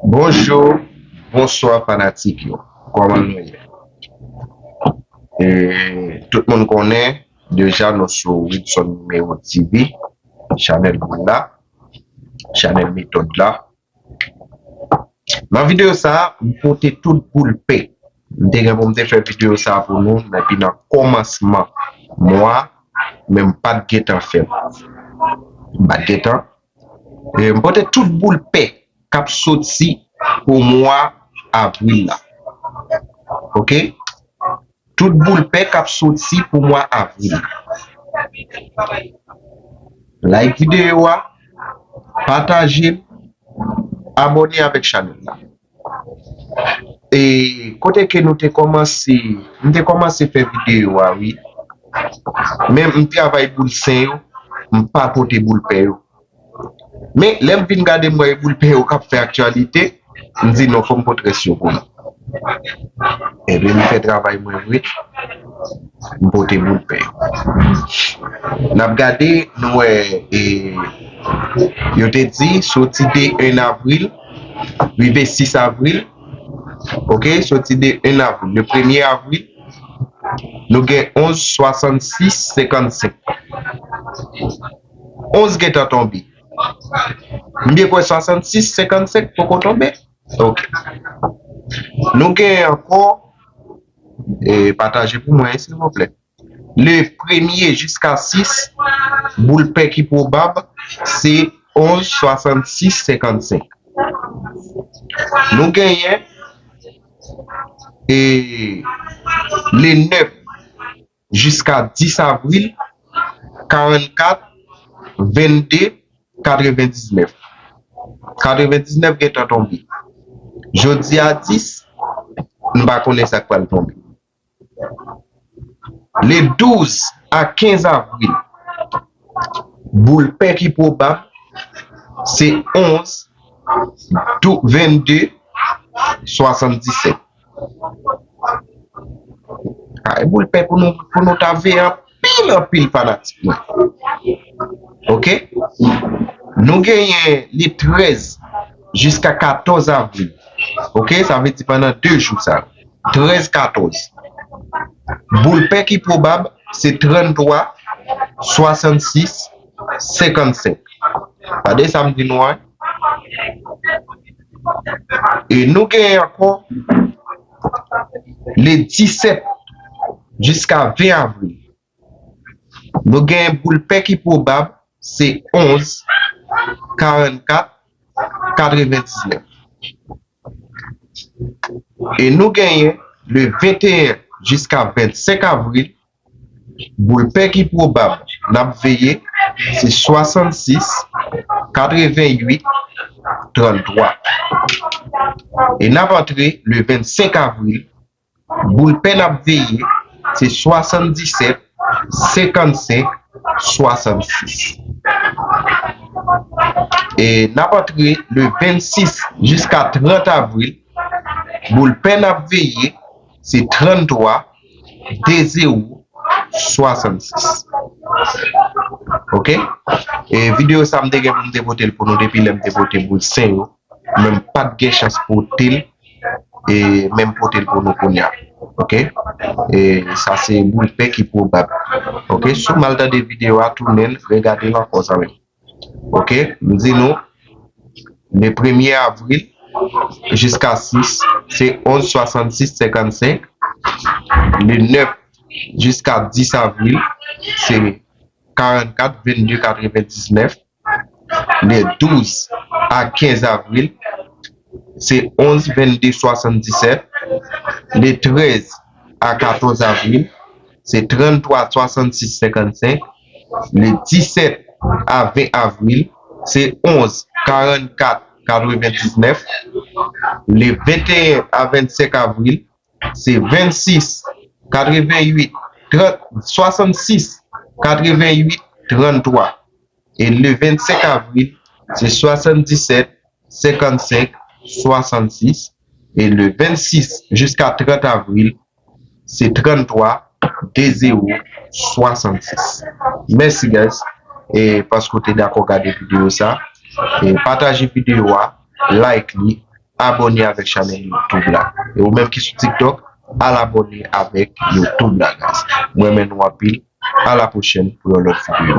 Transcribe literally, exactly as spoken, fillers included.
Bonjou, bonswa fanatik yo. Kòman nou ye? E, tout moun konnen deja nou sou Wilson Numéro T V, chanèl boul la, chanèl metòd la. Nan videyo sa a, m pote tout boul pè. M te gen pou m te fè videyo sa a pou nou depi nan kòmansman mwa, men m pa t gentan fè l. M pa t gentan. E, m pote tout boul pè k ap soti pou mwa avril la. Oke? Tout boul pè k ap soti pou mwa avril. Like videyo a, pataje l, abòne avèk chanèl la. E kote ke nou te kòmanse, m te kòmanse fè videyo a, wi. Men m travay boul sen yo, m pa pote boul pè yo. Men, lè m vin gade, m wè e boul pè yo k ap fè aktyalite, m di non, fò m pote rès yo pou nou. Epi m fè travay mwen vre, m pote boul pè yo. N ap gade, nou wè, e, yo te di, soti de en avril, rive sis avril, oke, soti de en avril, le premye avril, nou gen onz swasannsis senkannsenk. Onz gentan tonbe. M byen kwè swasannsis senkannsenk poko tonbe. Ok. Nou gen ankò, e, pataje pou mwen, silvouplè. Le premye jiska sis, boul pè ki pwobab, se onz swasannsis senkannsenk. Nou genyen, e, le nèf jiska dis avril, karannkat, vennde, katrevendiznèf. Katrevendiznèf gentan tonbe. Jodi a dis, nou pa konnen sa k pral tonbe. Le douz a kenz avril, boul pè ki pwobab, se onz, dou-, vennde, swasanndisèt. Ay, boul pè pou nou, pou nou ta veye anpil, anpil fanatik mwen. Ok? Nou genyen le trèz jiska katòz avril. Ok? Sa vle di pandan de jou sa yo. Trèz, katòz. Boul pè ki pwobab, se tranntwa, swasannsis, senkannsenk. Tande sa m di nou an. E nou genyen ankò le disèt jiska ven avril. Nou genyen boul pè ki pwobab, se onz, karannkat, katrevendiznèf. E nou genyen le venteyen jiska vennsenk avril, boul pè ki pwobab n ap veye, se swasannsis, katrevenyit, tranntwa. E n ap antre le vennsenk avril, boul pè n ap veye, se swasanndisèt, senkannsenk, swasannsis. E n ap antre le vennsis jiska trant avril, boul pè n ap veye, se tranntwa, de zewo, swasannsis. Ok? E videyo sa m te gen pou m te pote l pou nou depi lè m te pote boul sen yo. Men m pa t gen chans pote l, e men m pote l pou nou kounye a. Ok? E sa se boul pè ki pwobab. Ok? Si w mal tande videyo a, tounen l, regade l ankò, zanmi m. Ok? M di nou, le premye avril jiska sis, se onz swasannsis senkannsenk. Le nèf jiska dis avril, se karannkat, vennde, katrevendiznèf. Le douz a kenz avril, se onz, vennde, swasanndisèt. Le trèz a katòz avril, se tranntwa, swasannsis, senkannsenk. Le disèt a ven avril, se onz, karannkat, katrevendiznèf. Le venteyen a vennsenk avril, se vennsis, katrevenyit, trant, swasannsis, katrevenyit, tranntwa. E le vennsenk avril, se swasanndisèt, senkannsenk, swasannsis. E le vennsis jiska trant avril, se tranntwa, de zewo, swasannsis. Mèsi, guys. E paske w te dakò gade videyo sa. E pataje videyo a, like li, abòne avèk chanèl YouTube la. E ou menm ki sou TikTok, al abòne avèk YouTube la, guys. Mwen renmen nou anpil. A la pwochèn pou yon lòt videyo.